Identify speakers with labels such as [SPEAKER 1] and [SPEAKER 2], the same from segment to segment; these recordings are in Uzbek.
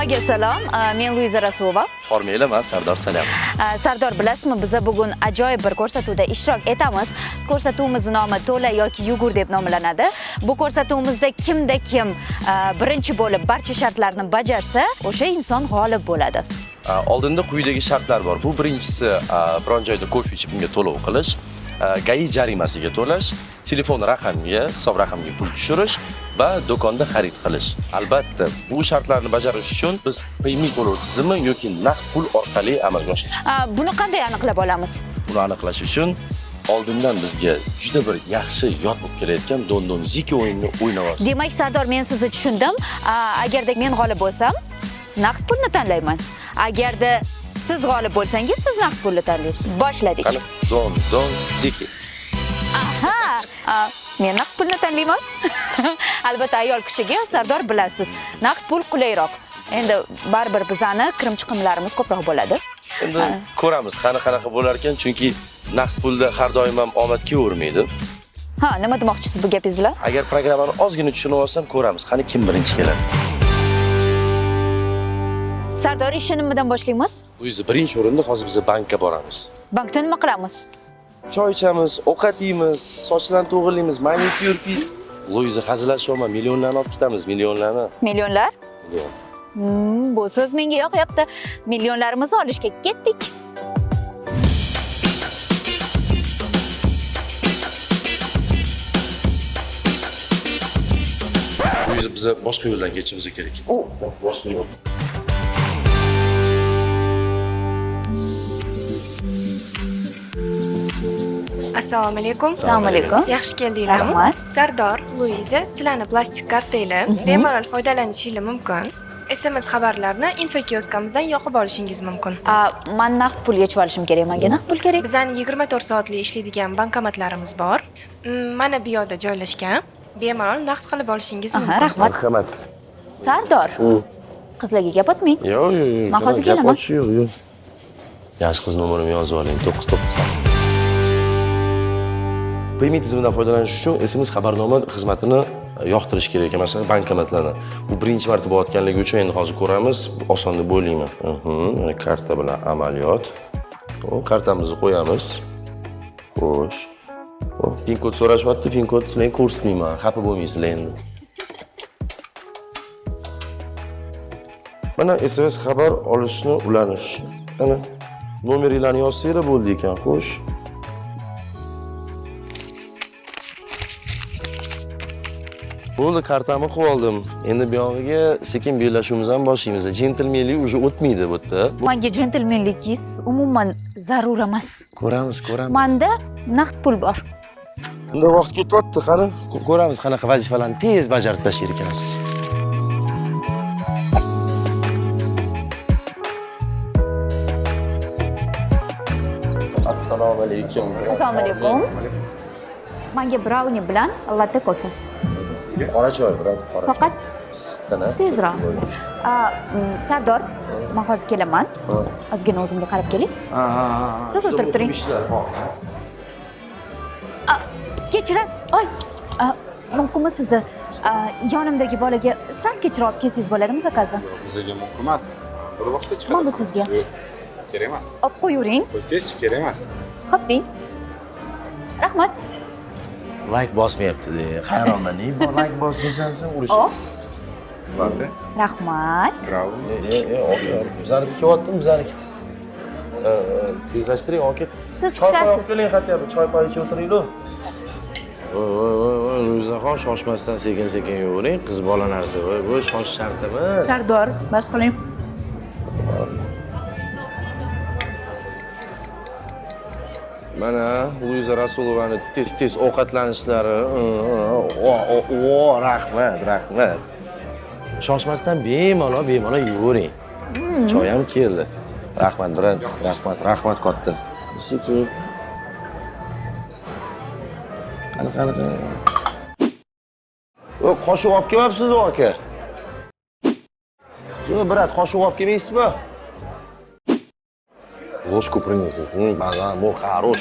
[SPEAKER 1] Dunyoga salom. Men Luiza Rasulova.
[SPEAKER 2] Hormanglar, man Sardor Salam.
[SPEAKER 1] Sardor, bilasizmi, biza bugun ajoyib bir ko'rsatuvda ishtirok etamiz. Ko'rsatuvimiz nomi To'la yoki yugur deb nomlanadi. Bu ko'rsatuvimizda kimda kim birinchi bo'lib barcha shartlarni bajarsa, o'sha inson g'olib bo'ladi.
[SPEAKER 2] Oldinda quyidagi shartlar bor. Bu birinchisi, biron joyda kofe ichib unga to'lov qilish, GAI jarimasiga to'lash, telefon raqamiga, hisob raqamiga pul tushirish va do'konda xarid qilish. Albatta, bu shartlarni bajarish uchun biz Payme to'lov tizimi yoki naqd pul orqali amalga oshirish.
[SPEAKER 1] Buni qanday aniqlab olamiz?
[SPEAKER 2] Buni aniqlash uchun oldindan bizga juda bir yaxshi yod bo'lib kelayotgan Don Don Ziki o'yinini o'ynab olsak.
[SPEAKER 1] Demak, Sardor, men sizni tushundim. Agarda men g'olib bo'lsam, naqd pulni tanlayman. Agarda siz g'olib bo'lsangiz, siz naqd pulni tanlaysiz. Boshladik.
[SPEAKER 2] Qani, Don Don Ziki.
[SPEAKER 1] Aha! Men naqd pulni tanlayman. Albatta, ayol kishiga, Sardor, bilasiz, naqd pul qulayroq. Endi baribir bizani kirim chiqimlarimiz ko'proq bo'ladi.
[SPEAKER 2] Endi ko'ramiz qani qanaqa bo'lar ekan, chunki naqd pulda har doim ham omad kelavermaydi.
[SPEAKER 1] Ha, nima demoqchisiz bu gapingiz bilan?
[SPEAKER 2] Agar programmani ozgina tushunib olsam, ko'ramiz qani kim birinchi keladi.
[SPEAKER 1] Sardor, ishni nimadan boshlaymiz?
[SPEAKER 2] Luiza, birinchi o'rinda hozir biz bankka boramiz.
[SPEAKER 1] Bankda nima qilamiz?
[SPEAKER 2] Choy ichamiz, ovqat yeymiz, sochlarni to'g'rilaymiz, manikyur. Luiza, hazillashyapman, millionlarni olib ketamiz, millionlarni.
[SPEAKER 1] Millionlar?
[SPEAKER 2] Million.
[SPEAKER 1] Bu so'z menga yoqyapti. Millionlarimizni olishga ketdik.
[SPEAKER 2] Luiza, biza boshqa yo'ldan ketishimiz kerak.
[SPEAKER 1] U
[SPEAKER 2] boshqa yo'l.
[SPEAKER 3] Assalomu alaykum.
[SPEAKER 1] Assalomu alaykum.
[SPEAKER 3] Yaxshi keldinglarmi?
[SPEAKER 1] Rahmat.
[SPEAKER 3] Sardor, Luiza, sizlarni plastik kartanglar bemalol foydalanishingiz mumkin. SMS xabarlarni infokioskамizdan yoqib olishingiz mumkin.
[SPEAKER 1] Man naqd pul yechib olishim kerak. Menga naqd pul kerak.
[SPEAKER 3] Bizani 24 soatli ishlaydigan bankomatlarimiz bor. Mana bu yoqda joylashgan. Bemalol naqd qilib olishingiz mumkin.
[SPEAKER 1] Rahmat.
[SPEAKER 2] Marhamat.
[SPEAKER 1] Sardor. Qizlarga gap otmang.
[SPEAKER 2] Yo'q, yo'q, yo'q.
[SPEAKER 1] Man hozir kelaman.
[SPEAKER 2] Yo'q, yo'q. Yaxshi qiz nomerimni yozib oling. 998. Payme tizimidan foydalanish uchun SMS xabarnoma xizmatini yoqtirish kerak ekan, masalan, bankomatlarni. Bu birinchi marta bo'layotganligi uchun endi hozir ko'ramiz, oson deb o'ylayman. Mana karta bilan amaliyot. Xo'p, kartamizni qo'yamiz. Xo'sh. Xo'p, pin kod so'rashyapti, pin kod sizlarga ko'rsatmayman, xafa bo'lmaysizlar endi. Mana SMS xabar olishni ulanish. Mana nomeringlarni yozsanglar bo'ldi ekan, xo'sh. Bo'ldi, kartamni qo'yib oldim. Endi bu yog'iga sekin bellashuvimizni ham boshlaymiz. Jentelmenlik уже o'tmaydi bu yerda.
[SPEAKER 1] Menga jentelmenligingiz umuman zarur emas.
[SPEAKER 2] Ko'ramiz, ko'ramiz.
[SPEAKER 1] Menda naqd pul bor.
[SPEAKER 2] Unda vaqt ketyapti, qani ko'ramiz qanaqa vazifalarni tez bajarib tashlar ekansiz. Assalomu alaykum.
[SPEAKER 1] Assalomu alaykum. Menga brownie bilan latte kofe.
[SPEAKER 2] Qora choy, biroq qora.
[SPEAKER 1] Faqat
[SPEAKER 2] issiqqina.
[SPEAKER 1] Tezroq. Sardor, men hozir kelaman. Ozgina o'zimga qarab keling. Siz o'tirib turing. Kechirasiz. Oy, mumkinmi sizni yonimdagi bolaga sal kechroq olib kelsangiz bo'ladimi zakazni?
[SPEAKER 4] Bizga mumkin emas. Bir vaqtda chiqadi.
[SPEAKER 1] Mana bu sizga.
[SPEAKER 4] Kerak emas.
[SPEAKER 1] Olib qo'yavering.
[SPEAKER 4] Qo'ysangizchi, kerak emas.
[SPEAKER 1] Xo'p deng. Rahmat.
[SPEAKER 2] Like bosmayapti-da. Hayronman. Ne bor like bosmaysan sen urish.
[SPEAKER 1] Oh,
[SPEAKER 4] Latte.
[SPEAKER 1] rahmat.
[SPEAKER 4] Bravo.
[SPEAKER 2] Bizaniki kelyaptimi, bizaniki? Tezlashtiring, aka.
[SPEAKER 1] Siz
[SPEAKER 2] Choy poy olib
[SPEAKER 1] kutasiz.
[SPEAKER 2] keling, хотя бы choy poy ichib o'tiringlar. Voy, voy, voy, voy, Luizaxon, shoshmasdan sekin-sekin yeyavering, qiz bola narsa. Voy, voy, shoshish shart emas.
[SPEAKER 1] Sardor, bas qiling.
[SPEAKER 2] Mana Luiza Rasulovani tez-tez ovqatlanishlari. O, o, o, rahmat, rahmat. Shoshmasdan bemalol, bemalol yeyavering. Choy ham keldi. Rahmat, birat, rahmat, rahmat katta. Sekin. Qani, qani, qani. O, qoshiq olib kelmabsiz aka? Siz, brat, qoshiq olib kelmaysizmi? Ложку принесите. Банан, мой хорош.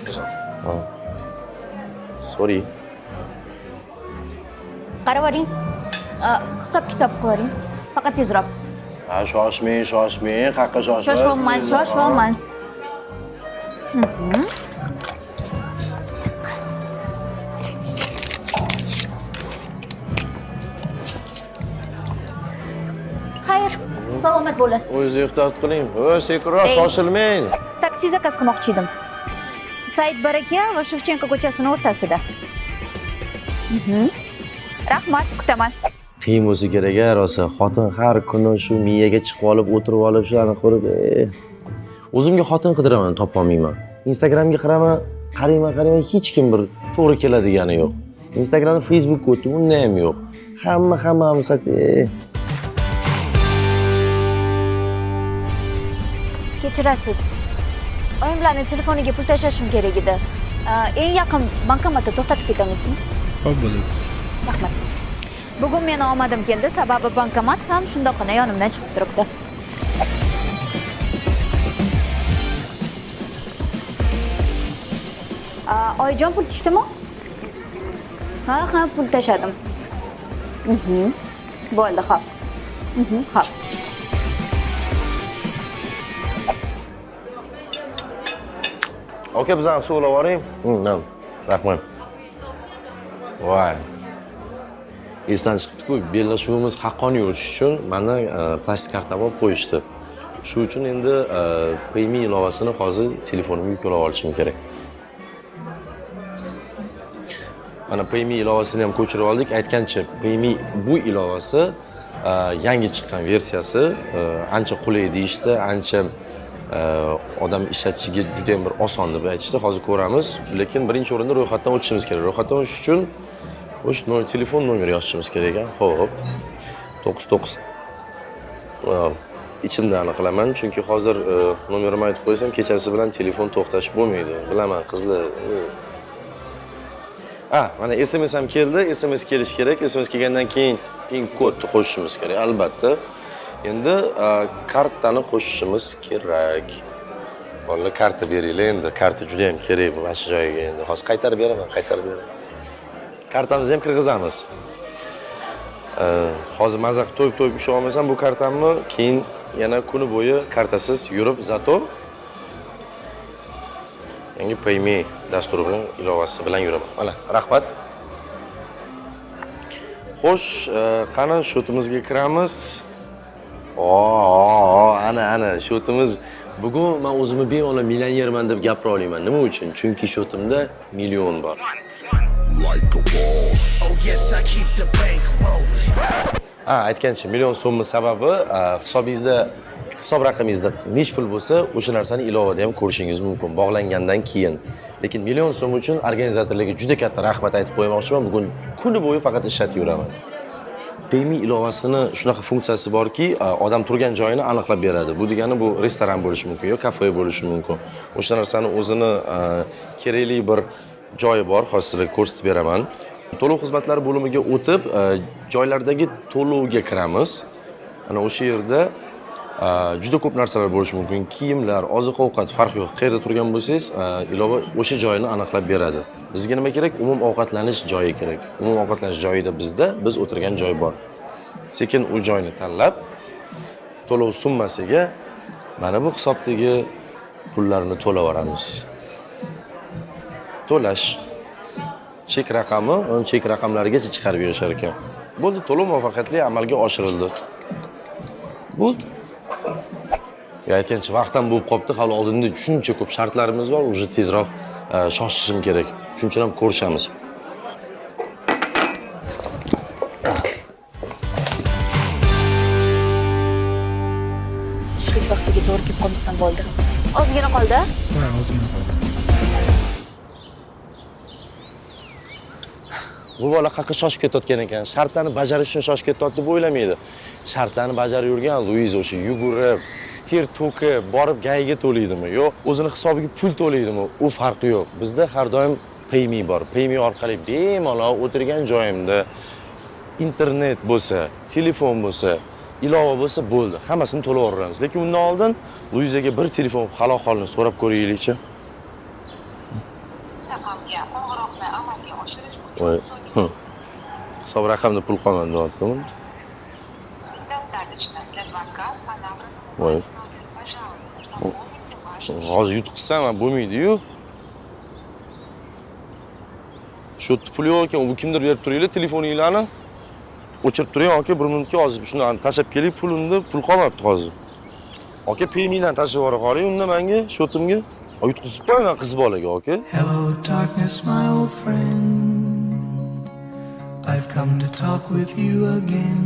[SPEAKER 2] Пожалуйста. Sorry.
[SPEAKER 1] Qarab oling. Hisob kitob qilib. Faqat tezroq.
[SPEAKER 2] Ha, shoshmang, shoshmang, haqqa shoshmang.
[SPEAKER 1] Shoshmayman, shoshmayman. Xayr, salomat bo'lasiz.
[SPEAKER 2] O'zingiz ehtiyot qiling. Voy, sekinroq, shoshilmang.
[SPEAKER 1] Taksi zakaz qilmoqchi edim. Said Baraka va Shevchenko ko'chasining o'rtasida. Rahmat, kutaman.
[SPEAKER 2] Qiyin bo'lsa kerak a, rosa. Xotin har kuni shu miyaga chiqib olib, o'tirib olib, shularni ko'rib, o'zimga xotin qidiraman, topolmayman. Instagramga qaraman, qarayman, qarayman, hech kim bir to'g'ri keladigani yo'q. Instagramda Facebookga o'tdim, unda ham yo'q. Hammamiz
[SPEAKER 1] Kechirasiz. Oyim bilan telefoniga pul tashlashim kerak edi. Eng yaqin bankomatda to'xtatib ketamizmi?
[SPEAKER 5] Xo'p, bo'ladi.
[SPEAKER 1] Rahmat. Bugun meni omadim keldi, sababi bankomat ham shundoqqina yonimdan chiqib turibdi. Oyijon, pul tushdimi? Ha, ha, pul tashladim. Bo'ldi, xo'p. Xo'p.
[SPEAKER 2] Aka, biz ham suv olib boring. Rahmat. Voy. Esdan chiqibdi-ku, bellashuvimiz haqqoniy o'tishi uchun mana plastik kartamni olib qo'yishdi. Shu uchun endi Payme ilovasini hozir telefonimga yuklab olishim kerak. Mana Payme ilovasini ham ko'chirib oldik. Aytgancha, Payme bu ilovasi yangi chiqqan versiyasi, ancha qulay deyishdi, ancha odam ishlatishiga juda ham bir oson deb aytishdi. Hozir ko'ramiz, lekin birinchi o'rinda ro'yxatdan o'tishimiz kerak. Ro'yxatdan o'tish uchun o'sha telefon nomeri yozishimiz kerak ekan. Xo'p. 99. Ichimdan aniq qilaman, chunki hozir nomerimni aytib qo'ysam, kechasi bilan telefon to'xtash bo'lmaydi. Bilaman, qizlar. Mana SMS ham keldi. SMS kelishi kerak. SMS kelgandan keyin PIN kodni qo'shishimiz kerak, albatta. Endi kartani qo'shishimiz kerak. Bolalar, karta beringlar endi. Karta juda ham kerak bu mana shu joyiga endi. Hozir qaytarib beraman, qaytarib beraman. Kartamizni ham kirgizamiz. Hozir maza qilib to'yib to'yib ushlab olmasam bu kartamni, keyin yana kuni bo'yi kartasiz yurib, zato yangi Payme dasturi bilan, ilovasi bilan yuraman. Mana, rahmat. Xo'sh, qani shotimizga kiramiz. Ana, ana, shotimiz. Bugun men o'zimni bemalol millionerman deb gapira olaman. Nima uchun? Chunki shotimda million bor. Aytgancha, million so'mni sababi, hisobingizda, hisob raqamingizda nech pul bo'lsa, o'sha narsani ilovada ham ko'rishingiz mumkin bog'langandan keyin. Lekin million so'm uchun organizatorlarga juda katta rahmat aytib qo'ymoqchiman. Bugun kuni bo'yi faqat ishlatib yuraman. Payme ilovasini shunaqa funksiyasi borki, odam turgan joyini aniqlab beradi. Bu degani bu restoran bo'lishi mumkin yoki kafe bo'lishi mumkin. O'sha narsani o'zini kerakli bir joyi bor, hozir sizlarga ko'rsatib beraman. To'lov xizmatlari bo'limiga o'tib, joylardagi to'lovga kiramiz. Ana o'sha yerda juda ko'p narsalar bo'lishi mumkin. Kiyimlar, oziq-ovqat, farqi yo'q. Qayerda turgan bo'lsangiz, ilova o'sha joyini aniqlab beradi. Bizga nima kerak? Umum ovqatlanish joyi kerak. Umum ovqatlanish joyida biz o'tirgan joy bor. Sekin u joyni tanlab, to'lov summasiga mana bu hisobdagi pullarni to'lab yuboramiz. To'lash chek raqami, uni chek raqamlarigacha chiqarib berishar ekan. Bo'ldi, to'lov muvaffaqiyatli amalga oshirildi. Bo'ldi. Ya, aytgancha vaqt ham bo'lib qolibdi, hali oldinda shuncha ko'p shartlarimiz bor, уже tezroq shoshishim kerak. Shuning uchun ham ko'rishamiz.
[SPEAKER 1] Tushlik vaqtiga to'g'ri kelib qolmasam bo'ldi. Ozgina qoldi?
[SPEAKER 5] Ha, ozgina qoldi.
[SPEAKER 2] Bu bola qayerga shoshib ketayotgan ekan? Shartlarni bajarish uchun shoshib ketyapti deb o'ylamaydi. Shartlarni bajarib yurgan Luiza o'sha yugurib, ter to'kib, borib gayiga to'laydimi? Yo'q, o'zini hisobiga pul to'laydimi? U farqi yo'q. Bizda har doim Payme bor. Payme orqali bemalol o'tirgan joyimda internet bo'lsa, telefon bo'lsa, ilova bo'lsa bo'ldi. Hammasini to'lab yuboramiz. Lekin undan oldin Luizaga bir telefon hal-ahvolini so'rab ko'raylikchi. Voy. Hisob raqamda pul qolmadi, deyaptimi? Voy. Hozir yutqizsam ham bo'lmaydi-yu. Shu yerda pul yo'q ekan, u kimdir berib turinglar telefoninglarni. O'chirib turing aka, bir minutga hozir shuni tashlab keling pulimni, pul qolmabdi hozir. Aka, Payme'dan tashlab yubora qoling unda menga, shotimga. Yutqizib qo'yaman qiz bolaga, aka.
[SPEAKER 6] Hello darkness my old friend. I've come to talk with you again.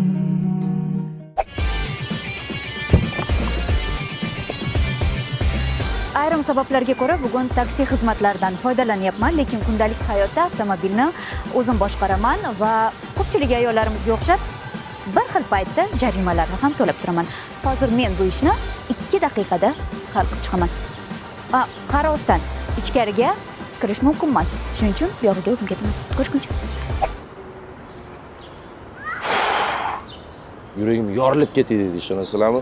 [SPEAKER 1] Ayrim sabablarga ko'ra bugun taksi xizmatlaridan foydalanyapman, lekin kundalik hayotda avtomobilni o'zim boshqaraman va ko'pchilik ayollarimizga o'xshab bir xil paytda jarimalarni ham to'lab turaman. Hozir men bu ishni 2 daqiqada hal qilib chiqaman. Xarosdan ichkariga kirish mumkin emas. Shuning uchun bu yog'iga o'zim ketaman. Ko'rishguncha.
[SPEAKER 2] Yuragim yorilib ketdi dedi, ishonasizlarmi?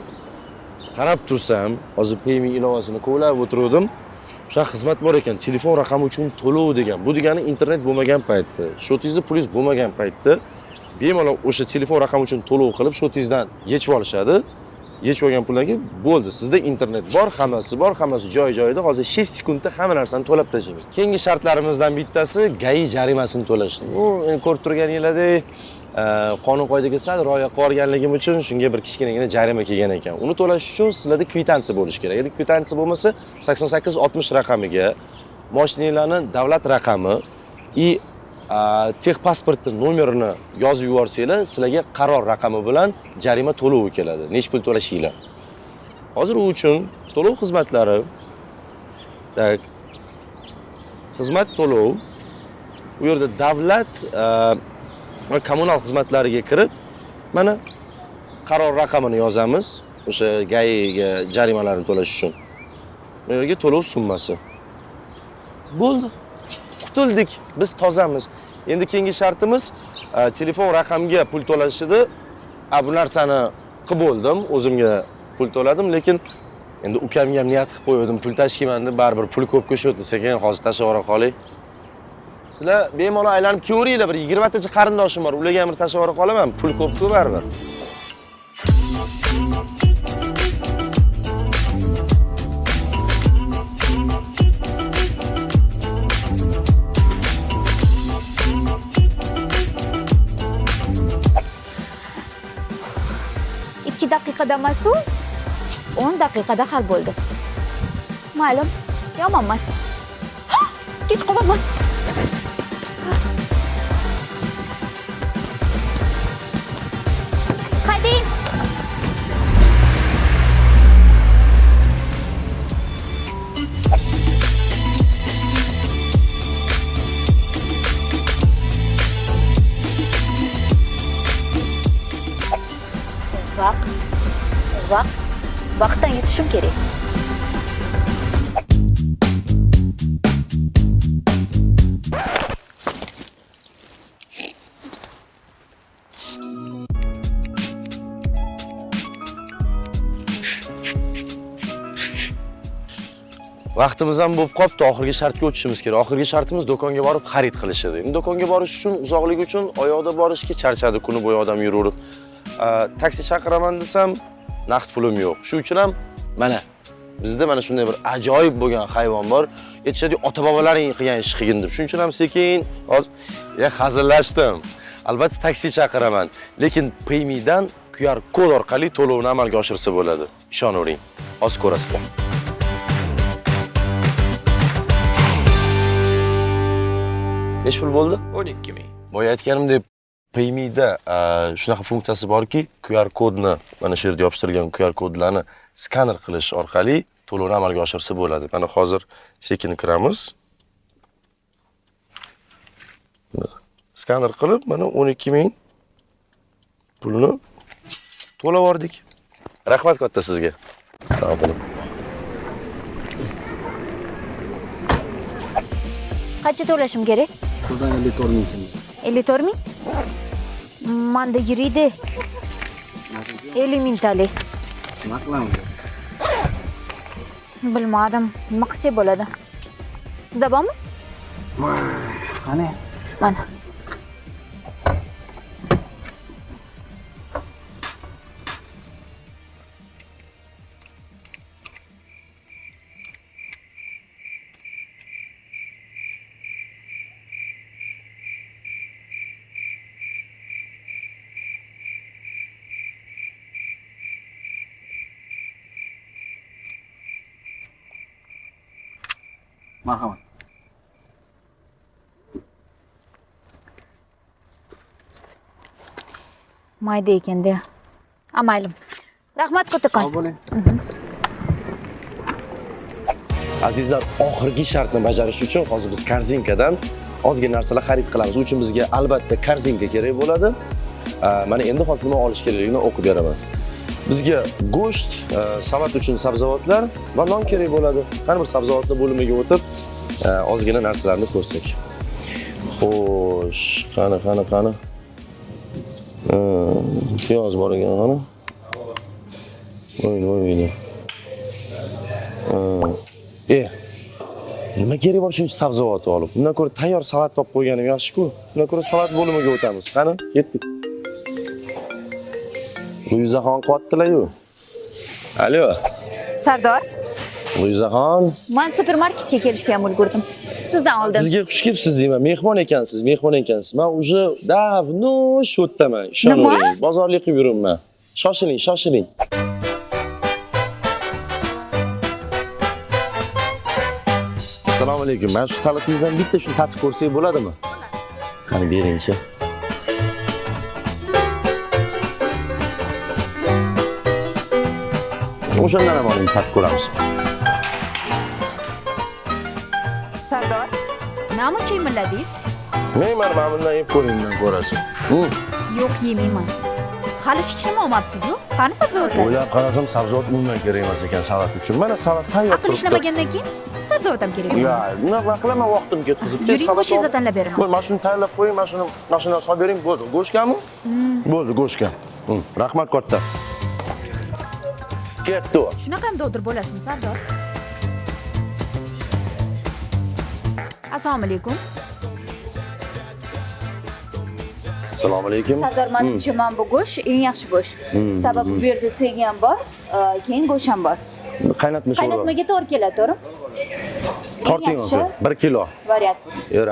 [SPEAKER 2] Qarab tursam, hozir Payme ilovasini kovlab o'tiruvdim. O'sha xizmat bor ekan, telefon raqami uchun to'lov degan. Bu degani internet bo'lmagan paytda, shotingizda pulingiz bo'lmagan paytda bemalol o'sha telefon raqami uchun to'lov qilib, shotingizdan yechib olishadi. Yechib olgan puldan keyin bo'ldi. Sizda internet bor, hammasi bor, hammasi joy-joyida. Hozir 6 sekundda hamma narsani to'lab tashlaymiz. Keyingi shartlarimizdan bittasi GAI jarimasini to'lash. Bu endi ko'rib turganingizdek, qonun qoidaga sal rioya qilib olganligim uchun shunga bir kichkinagina jarima kelgan ekan. Uni to'lash uchun sizlarda kvitansiya bo'lishi kerak. Agar kvitansiya bo'lmasa, 8860 raqamiga mashinalarni davlat raqami i texpasportning nomerini yozib yuborsanglar, sizlarga qaror raqami bilan jarima to'lovi keladi. Nech pul to'lashinglar. Hozir u uchun to'lov xizmatlari, tak, xizmat to'lov, u yerda davlat va kommunal xizmatlariga kirib, mana qaror raqamini yozamiz, o'sha GAIga jarimalarni to'lash uchun. Bu yerga to'lov summasi. Bo'ldi. Qutuldik, biz tozamiz. Endi keyingi shartimiz telefon raqamga pul to'lash edi. Bu narsani qilib bo'ldim, o'zimga pul to'ladim, lekin endi ukamga ham niyat qilib qo'ydim, pul tashlayman deb, baribir pul ko'p qo'shdi, sekin hozir tashlab yubora qoling. Sizlar bemalol aylanib kelaveringlar, bir 20 tacha qarindoshim bor, ularga ham bir tashlab yubora qolaman, pul ko'p-ku baribir.
[SPEAKER 1] Daqiqada emas-u, 10 daqiqada hal bo'ldi. Ma'lum, yomon emas. Kech qolaman. Haydang. Vaqtdan yutishim kerak.
[SPEAKER 2] Vaqtimiz ham bo'lib qolibdi, oxirgi shartga o'tishimiz kerak. Oxirgi shartimiz do'konga borib xarid qilish edi. Endi do'konga borish uchun, uzoqlik uchun oyoqda borishga charchadi, kuni bo'yi odam yuraverib. Taksi chaqiraman desam, naqd pulim yo'q. Shu uchun ham mana bizda mana shunday bir ajoyib bo'lgan hayvon bor. Aytishadi, ota-bobolaring qilgan ish qilgin deb. Shuning uchun ham sekin hozir hazillashdim. Albatta taksi chaqiraman, lekin Payme'dan QR kod orqali to'lovni amalga oshirsa bo'ladi. Ishonavering. Hozir ko'rasizlar. Necha pul bo'ldi?
[SPEAKER 7] 12 ming.
[SPEAKER 2] Boya aytganimdek, Payme'da shunaqa funksiyasi borki, QR kodni, mana shu yerda yopishtirilgan QR kodlarni skaner qilish orqali to'lovni amalga oshirsa bo'ladi. Mana hozir sekin kiramiz. Skaner qilib, mana 12 ming pulni to'lab yubordik. Rahmat katta sizga. Sog' bo'ling.
[SPEAKER 1] Qancha to'lashim kerak?
[SPEAKER 8] Sizdan 54 ming so'm.
[SPEAKER 1] 54 ming? Manda yuriydi. 50 mingtalik.
[SPEAKER 8] Nima qilamiz?
[SPEAKER 1] Bilmadim. Nima qilsak bo'ladi? Sizda bormi?
[SPEAKER 8] Qani?
[SPEAKER 1] Mana.
[SPEAKER 8] Marhamat.
[SPEAKER 1] Mayda ekanda. A mayli. Rahmat kattakon.
[SPEAKER 8] Sog' bo'ling.
[SPEAKER 2] Azizlar, oxirgi shartni bajarish uchun hozir biz korzinkadan ozgina narsalar xarid qilamiz. U uchun bizga albatta korzinka kerak bo'ladi. Mana endi hozir nima olish kerakligini o'qib beraman. Bizga go'sht, salat uchun sabzavotlar va non kerak bo'ladi. Qani bir sabzavotlar bo'limiga o'tib, ozgina narsalarni ko'rsak. Xo'sh, qani qani qani. Piyoz bor ekan, qani. O'yin, o'yin. Nima kerak bor shuncha sabzavot olib? Undan ko'ra tayyor salat topib qo'yganim yaxshi-ku. Undan ko'ra salat bo'limiga o'tamiz. Qani, ketdik. Luizaxon qilyaptilar-yu. Alo.
[SPEAKER 1] Sardor.
[SPEAKER 2] Luizaxon.
[SPEAKER 1] Men supermarketga kelishga ham ulgurdim. Sizdan oldin.
[SPEAKER 2] Sizga xush kelibsiz deyman. Mehmon ekansiz, mehmon ekansiz. Men уже давно shu yerdaman. Ishonavering. Bozorlik qilib yuribman. Shoshiling, shoshiling. Assalomu alaykum. Men shu salatingizdan bitta shuni tatib ko'rsak bo'ladimi? Qani beringchi. O'shandan ham oling, tatib ko'ramiz.
[SPEAKER 1] Sardor, namuncha imilladingiz?
[SPEAKER 2] Men mana bundan yeb ko'ring, bundan ko'rasiz.
[SPEAKER 1] Yo'q, yemayman. Hali hech nima olmabsiz-u? Qani sabzavotlar?
[SPEAKER 2] O'ylab qarasam, sabzavot umuman kerak emas ekan salat uchun. Mana salat tayyor
[SPEAKER 1] Aql
[SPEAKER 2] turibdi.
[SPEAKER 1] ishlamagandan keyin sabzavot ham kerak.
[SPEAKER 2] Ya, nima qilaman vaqtim ketkazib.
[SPEAKER 1] Yuring, go'shingizni tanlab beraman.
[SPEAKER 2] Bo'ldi, mana shuni tayyorlab qo'ying, mana shuni mashinaga solib bering, bo'ldi. Go'shtgami? Bo'ldi, go'shtga. Rahmat katta. Ketdi.
[SPEAKER 1] Shunaqa ham dovdir bo'lasizmi, Sardor? Assalomu alaykum.
[SPEAKER 2] Assalomu alaykum.
[SPEAKER 1] Sardor, menimcha mana bu go'sht eng yaxshi go'sht. Sababi bu yerda suyagi ham bor, keyin go'sht ham bor.
[SPEAKER 2] Qaynatma sho'rva.
[SPEAKER 1] Qaynatmaga to'g'ri keladi, to'g'rimi?
[SPEAKER 2] Torting o'zi, 1 kilo.
[SPEAKER 1] Variant.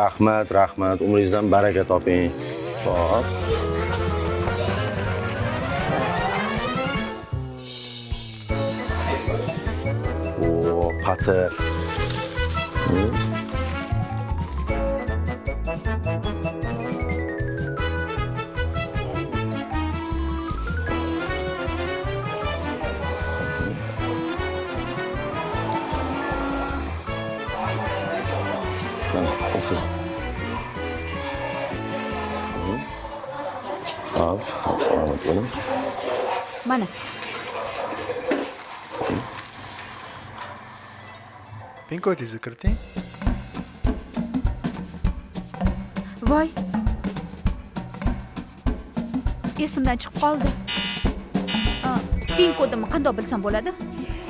[SPEAKER 2] Rahmat, rahmat. Umringizdan baraka toping. Xo'p. O, patir. Mana, o'tkazing. Hop, salomat bo'ling.
[SPEAKER 1] Mana.
[SPEAKER 5] Pin kodingizni kiriting.
[SPEAKER 1] Voy. Esimdan chiqib qoldi. Pin kodimni qanday bilsam bo'ladi?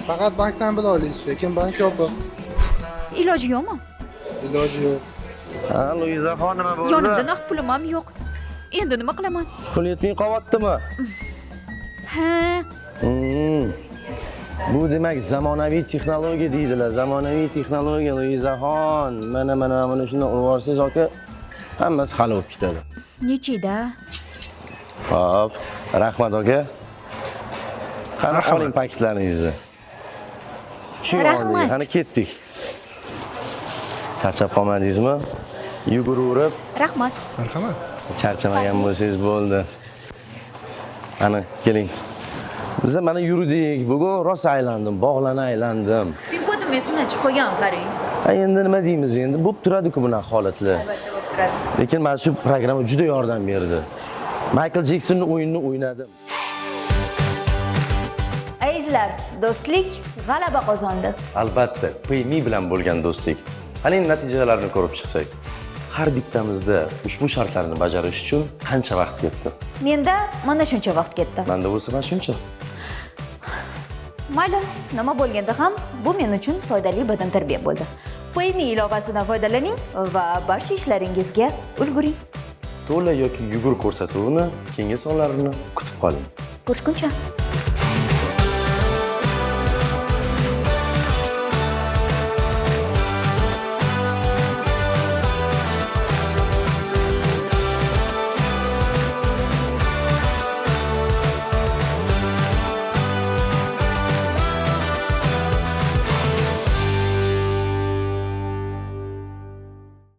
[SPEAKER 5] Faqat bankdan bila olasiz, lekin bank yopiq.
[SPEAKER 1] Iloji yo'qmi?
[SPEAKER 5] Iloji yo'q.
[SPEAKER 2] Ha, Luizaxon nima bo'ldi?
[SPEAKER 1] Yonimda naqd pulim ham yo'q. Endi nima qilaman?
[SPEAKER 2] Pul yetmay qolyaptimi?
[SPEAKER 1] Ha.
[SPEAKER 2] Bu demak zamonaviy texnologiya deydilar. Zamonaviy texnologiya Luizaxon. Mana mana mana shundan urib yuborsangiz aka, hammasi hal bo'lib ketadi.
[SPEAKER 1] Nechida?
[SPEAKER 2] Hop, rahmat aka. Qani oling paketlaringizni. Shu
[SPEAKER 1] Rahmat.
[SPEAKER 2] Qani ketdik. Charchab qolmadingizmi? Yuguraverib.
[SPEAKER 1] Rahmat.
[SPEAKER 5] Marhamat.
[SPEAKER 2] Charchamagan bo'lsangiz bo'ldi. Ana keling. Biz mana yurdik. Bugun rosa aylandim, bog'larni aylandim.
[SPEAKER 1] Pin kodim esimdan chiqib qolgan, qarang.
[SPEAKER 2] Ha, endi nima deymiz endi? Bo'lib turadi-ku bunaqa holatlar.
[SPEAKER 1] Albatta bo'lib turadi.
[SPEAKER 2] Lekin mana shu programma juda yordam berdi. Michael Jacksonning o'yinini o'ynadim.
[SPEAKER 1] Azizlar, do'stlik g'alaba qozondi.
[SPEAKER 2] Albatta, Payme bilan bo'lgan do'stlik. Qani endi natijalarni ko'rib chiqsak. Har bittamizda ushbu shartlarni bajarish uchun qancha vaqt ketdi?
[SPEAKER 1] Menda mana shuncha vaqt ketdi.
[SPEAKER 2] Menda bo'lsa mana shuncha.
[SPEAKER 1] Mayli, nima bo'lganda ham bu men uchun foydali badantarbiya bo'ldi. Payme ilovasidan foydalaning va barcha ishlaringizga ulguring.
[SPEAKER 2] To'la yoki yugur ko'rsatuvini keyingi sonlarini kutib qoling.
[SPEAKER 1] Ko'rishguncha.